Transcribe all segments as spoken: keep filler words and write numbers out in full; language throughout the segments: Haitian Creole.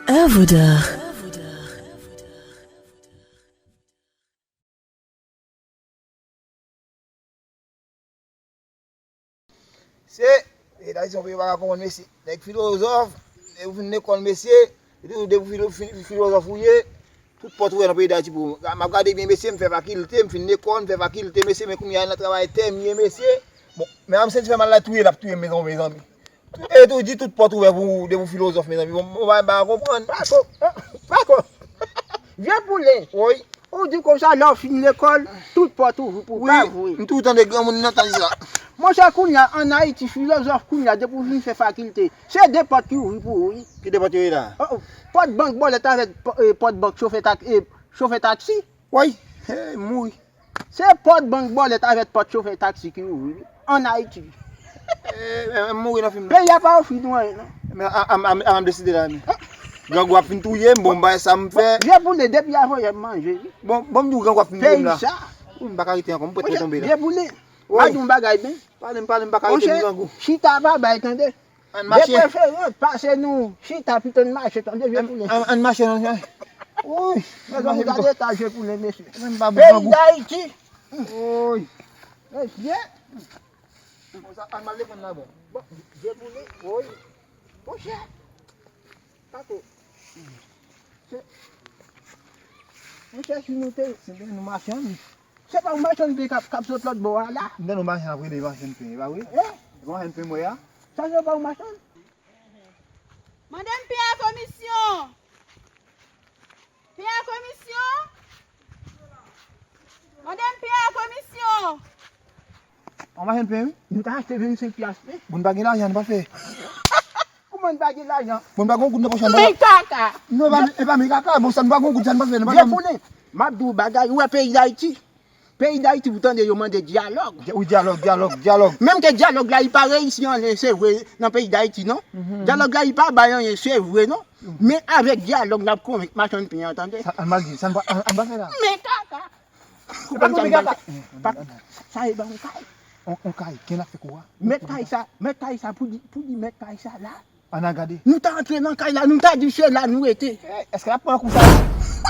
Œuvre d'art. Se, e, Dayiti se yon peyi ou pa ka konprann, mesye. Nèg filozòf, depi w fin lekòl, mesye, depi, depi w filo-, fi-, filozòf ou ye, tout pòt ouvè nan peyi Dayiti pou ou. M ap gade byen, mesye, m fè fakilte, m fin lekòl, m fè fakilte, mesye, men kounye a nan travay tè m ye, mesye. Bon, men m santi fè mal la touye, l ap touye m, mezanmi, mezanmi. E tou, di tout pòt ouvè pou ou, depi w filozòf, mezanmi. Bon, bon, m pa, m pa konprann. Pako, pako. Vye poule. Woy. Ou di konsa, lè w fin lekòl, tout pòt ouvri pou ou, pa vre? Wi, m toujou tande granmoun nan ta di sa. Monchè, kounye a, ann Ayiti, filozòf, kounye a, depi w fin fè fakilte, se de pòt ki ouvri pou ou, wi. Ki de pòt yo ye la? Oh, oh. Pòt bank bòlèt avèk pò-, eh, pòt bank chofè tak-, eh, chofè taksi. Woy, hey, m mouri. Se pòt bank bòlèt avèk pòt chofè taksi ki ouvri, wi, ann Ayiti. Eh, eh, m mouri nan fim nan. Peyi a pa ofri nou anyen, non. Men, a, a, a, a, m deside la, men. Grangou ap fin touye m, bon, m bay sa m fè. Vye poule, depi avanyè m manje, wi. Bon, bon, m di w grangou ap fin touye m la. Peyi sa. Wi, m pa ka rete ankò, m prèt tonbe la. Vye poule. Wi. M a di w yon bagay, men. Pale m, pale m, pa ka rete m grangou. Monchè, chita pa bay, tande. Ann mache. De preferans, pase nou chita pito n mache, tande, vye poule. Ann, ann mache, non, non. Wi, mezanmi, gade eta vye poule, mesye. Peyi Dayiti. Wi. Mesye. Bon, sa, ann mal defann la, bon. Bon, vye poule. Wi. Monchè. Pako. Se, monchè, si nou te, si nou te nou machann. Se pa yon machann pen k ap, k ap sot lòt bò a la? M tande yon machann ap rele machann pen, e pa vre? Eh? Se pa machann pen m wè a? Sa se pa yon machann? Mande m pen a komisyon. Pen a komisyon. Mande m pen a komisyon. Yon machann pen, wi. Nou ta achte vennsenk pyas pen. Bon, nou pa gen lajan, nou pa fè. Kouman n pa gen lajan? Bon, n pa gen yon goud nan pòch la, n pa... Men kaka! Non, e pa, e pa men kaka. Bon, sa n pa gen yon goud, sa n pa fè, n pa... Vye poule, m ap di w bagay, ou wè peyi Dayiti? Peyi Dayiti, ou tande yo mande dyalòg. Wi, dyalòg, dyalòg, dyalòg. Menm ke dyalòg la, li pa reyisi anyen, se vre, nan peyi Dayiti, non. Dyalòg la, li pa bay anyen, se vre, non. Men avèk dyalòg, n ap konvenk machann pen an, tande. Sa, ann mal di, sa n pa, ann, ann pa fè la. Men kaka! Ou pa konn sa, sa e ban yon kay. On, on kay, ken ap fè kou a? Mèt kay sa, mèt kay sa, pou di, pou di mèt kay sa la. Ann al gade. Nou ta antre nan kay la, nou ta di se la nou rete. Eh, èske l ap pran kou sa?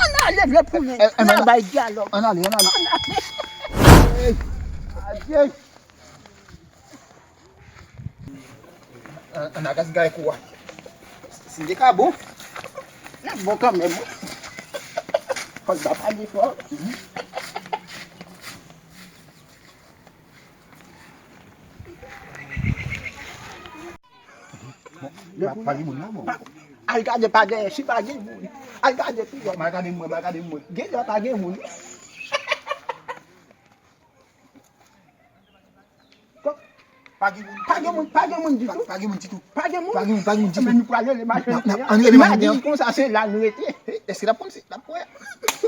Ann ale, vye poule. Eh, eh, n al bay dyalòg. Ann ale, ann ale. Ann ale. Hey, adye. Ann, ann al gade kou a. Si l te ka bon. L ap bon kanmenm, wi. Fòk ba pale fò. Bon, pa, pa gen moun nan, bon. Al gade pa dèyè, si pa gen moun. Al gade pi lwen. M al gade mwen, m al gade mwen. Gen lè pa gen moun. Kòk. Pa gen moun, pa gen moun, pa gen moun ditou. Pa, pa gen moun ditou. Pa gen moun. Pa gen moun, pa gen moun ditou. Men nou prale le machann pen an. N ap, n ap, ann rele machann pen an. N a di konsa se la nou rete. Eh, èske l ap konn se, l ap konn?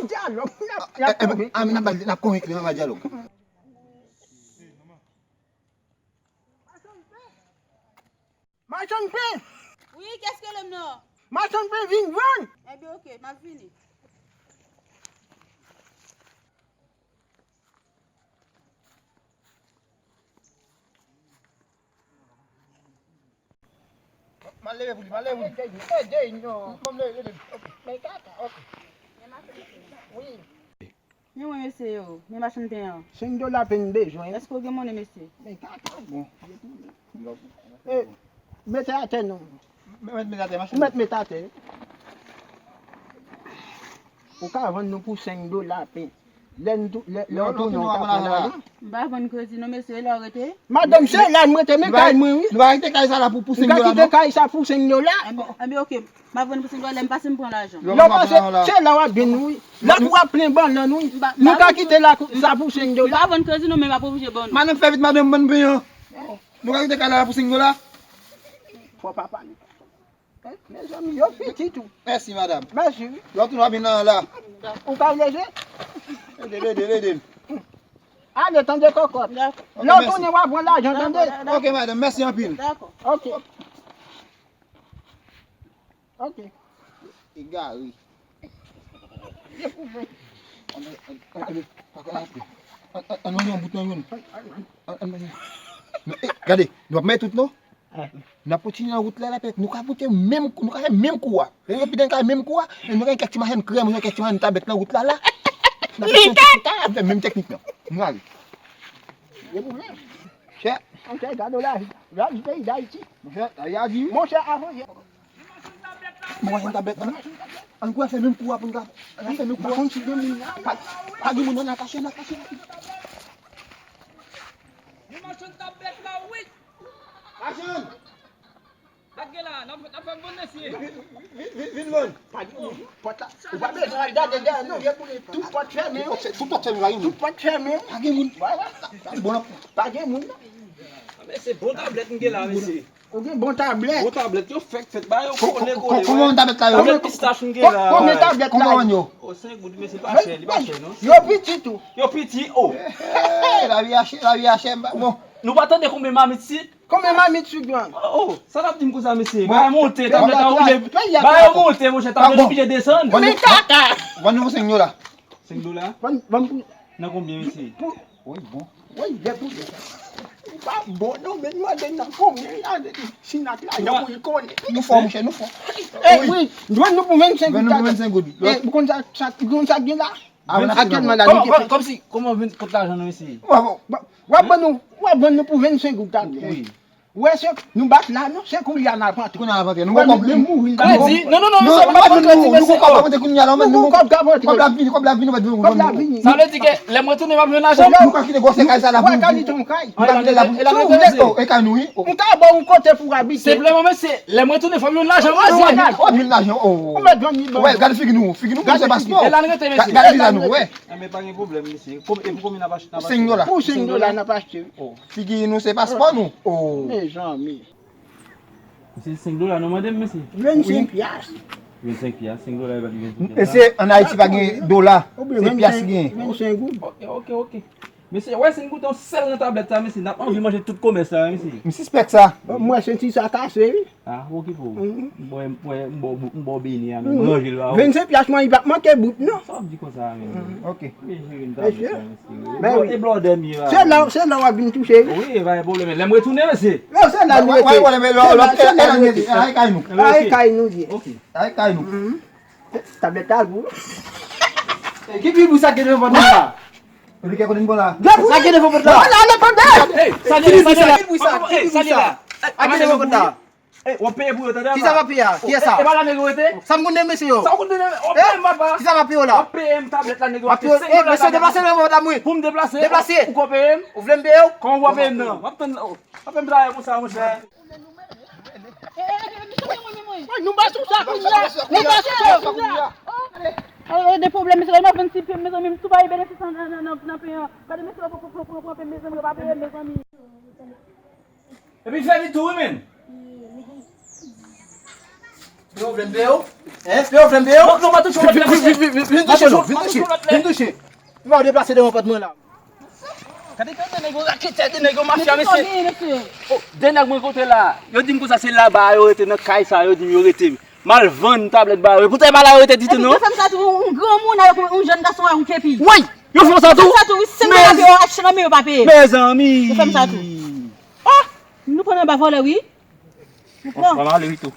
Dyalòg, n ap, n ap konvenk. Ah, men n ap, n ap konvenk li, n ap bay dyalòg. Machann pen! Wi, kiyès ki rele m nan? Machann pen, vin vann! Ebyen, oke, m ap vini. M al leve pou li, m al leve pou li. Ede, ede, non. Ban m leve, ede. Men kaka, oke. Wi. Men mwen mesye yo, men machann pen an. Senk dola pen m bezwen. Èske w gen monnen, mesye? Men kaka, bon. Eh, mete atè non. Mete, mete atè, machann. Ou mèt mete atè. Ou ka vann nou pou senk dola pen. Lè n tou, lè, lè w tounen, w ka pran lajan. M pa vann kredi non, mesye, e la w rete? Madanm, se la m rete, men kay mwen, wi. Nou pa kite kay sa la pou, pou senk dola, non? M ka kite kay sa pou senk dola? Enben, enben, oke. M ap vann pou senk dola, lè m pase m pran lajan. Lè w pase, se la w ap jwenn nou, wi. La pou w ap plen bannann, wi. Nou ka kite la sa pou senk dola. M pa vann kredi non, men m ap oblije ban nou. Madanm, fè vit, madanm, ban m pen an. Nou ka kite kay la pou senk dola? Fò pa pale. Mezanmi, yo piti tou. Mèsi, madanm. Mèsi, wi. Lè w tounen w ap vin nan la. Ou ka leve? Ede l, ede l, ede l. Ale, tande kòkòt. Lè w tounen w ap pran lajan, tande. Ok, madanm, mèsi anpil. Dakò. Ok. Ok. Egare. Ann manje yon bout nan youn. Gade, nou ap manje tout, non? N ap kontinye nan wout la, la, nou ka moute menm, nou ka fè menm kou a. Lè yo pide, nou ka fè menm kou a, men nou gen kèk ti machann krèm, nou gen kèk ti machann tablèt nan wout la, la. N ap fè menm teknik, nou ka fè menm teknik, non. Nou ale. Gen pwoblèm. Chè. Monchè, gade la, la, peyi Dayiti. Monchè, la, y a di. Monchè, avan, Bon, machann tablèt la. Ann kouri fè menm kou a pou n ka. Ann fè menm kou a. Pa, pa gen moun, ann al kache, ann al kache. Li machann tablèt la, wi. Machann. Sa k gen la, n ap, n ap fè m bon mesye. Vin, vin, vin, vin, vin. Pa gen moun. Pòt la. Ou pa bezwen al gade dèyè, non. Tout pòt fèmen. Tout pòt fèmen, pa gen moun. Tout pòt fèmen. Pa gen moun. Vwala. Bon, pa gen moun, non. Ah, men se bon tablèt m gen la, mesye. Ou gen bon tablèt. Bon tablèt, yo fèk fèt, ba yo kole kole. Kòman tablèt la yo? Tablèt pistach m gen la. Konbyen tablèt la? Konbyen yo? O, senk goud, men se pa chè, li pa chè, non. Yo piti tou. Yo piti, o. Lavi a chè, lavi a chè, bon. Nou pa tande konbyen mamit sit? Konbyen mamit sit, gran? O, sa n ap di m konsa, mesye? Ba yo monte, tablèt la oblije. Ba yo monte, monchè, tablèt oblije desann. Ban nou senk dola. Senk dola? Nan konbyen, mesye? Wi, bon. Wi, lè pou ou pa bon, non, men mande nan konbyen la, si n ak lajan pou l konnen. Nou fò, monchè, nou fò. Wi, jwenn nou pou vennsenk goud. Jwenn nou pou vennsenk goud. Ou konn sa, sa, ou konn sa k gen la? Aktyèlman la, nou te fè. Kòmsi, kòman vennsenk goud lajan nou, mesye? W ap ban nou, w ap ban nou pou vennsenk goud tablèt. Wi. Ou wè, se, nou bat la, non, se kounye a n ap rantre. Kounye a n ap rantre. Nou gon kòb. Menm mouri, n ap mouri. Non, non, non, non, se pa kòb k ap rantre, mesye. Nou gon kòb k ap rantre kounye a la, nou gon kòb k ap rantre. Kòb la ap vini, kòb la ap vini, nou mèt vini. Kòb la ap vini. Sa vle di ke lè m retounen, m ap jwenn lajan m? Nou ka kite gwosè kay sa la pou nou. Ou ka kite yon kay. Nou ka kite la pou nou. E kay nou, wi. M ka ba w yon kote pou w abite. Senpleman, mesye, lè m retounen, fò m jwenn lajan m, mesye. W ap jwenn lajan, o. Ou mèt jwenn li ban. Wè, gade figi nou, figi nou, se paspò. E la n rete, mesye. Gade viza nou, wè. Enben, pa gen pwoblèm, mesye. Pou konbyen n ap achte? Senk dola. Pou senk dola n ap achte. Figi nou se paspò nou. O. Mezanmi. Mesye, senk dola nou mande m, mesye? Vennsenk pyas. Vennsenk pyas, senk dola, e pa di vennsenk pyas. Mesye, ann Ayiti pa gen dola. Se pyas ki gen. Vennsenk goud. Ok, ok, ok. Mesye, wè, si n goute yon sèl nan tablèt sa, mesye, n ap anvi manje tout komès la, mesye. M sispèk sa. Mwen santi sa kase, wi. Ah, okipe w. M bò, m bò, m bò, m bò beni a, men m ranje l ba ou. Vennsenk pyas mwen, li p ap manke bout, non. Sa w ap di konsa a menm? Ok. Men jere m ta fè sa, mesye. Men wi. E blòdè m ye a. Se la, se la w ap vin touche, wi. Wi, pa gen pwoblèm. Lè m retounen, mesye. Non, se la nou rete. Se la, se la nou rete. Ay kay nou. Ay kay nou ye. Ok. Ay kay nou. Tablèt la gou. Ki pi bri sa gen devan pòt mwen la? Ou di ke konnen bon la. Sa gen devan pòt la. Ala, ala, tande. Sa gen devan pòt la. Sa gen devan pòt la. Ey, w ap peye pou yo, tande. Kisa m ap peye a? Kiyès sa? E pa la nèg yo rete? Sa m konn de mesye yo? Sa w konn de mesye? W ap peye m, papa. Kisa m ap peye w la? W ap peye m tablèt la, nèg yo achte senk dola. Mesye, deplase nan pòt la, mwen. Pou m deplase? Deplase. Ou konn peye m? Ou vle m peye w? Kòman w ap peye m nan? W ap tann, w ap fè m travay konsa, monchè. Nou ba sou sa kounye a. Nou ba sou sa kounye a. De pwoblèm, mesye, nou ap vin ti pen, mezanmi, m tou bay benefis nan, nan, nan, nan pen an. Gade mesye yo pran, pran, pran, pran pen, mezanmi, yo pa peye, mezanmi. Epi fè li tou, wi, men. Pè w vle m peye w? Hein? Pè w vle m peye w? Non, non, pa touche w lòt lè, mesye. Vin touche, non, vin touche, vin touche. M ba w deplase devan pòt mwen la. Gade, gade, de nèg yo raketè, de nèg yo mafya, mesye. Oh, de nèg mwen kontre la. Yo di m konsa se laba yo rete nan kay sa, yo di m yo rete. M al vann tablèt ba yo. Poutan e pa la yo rete ditou, non. Epi yo fè m sa tou, yon granmoun avèk yon, yon jèn gason ak yon kepi. Woy! Yo fè w sa tou? Yo fè m sa tou, wi, senk dola peye, yo achte nan men yo pa peye. Mezanmi! Yo fè m sa tou. Oh! Nou pran anba vòlè, wi. Nou pran. Bon, m ale wi tou.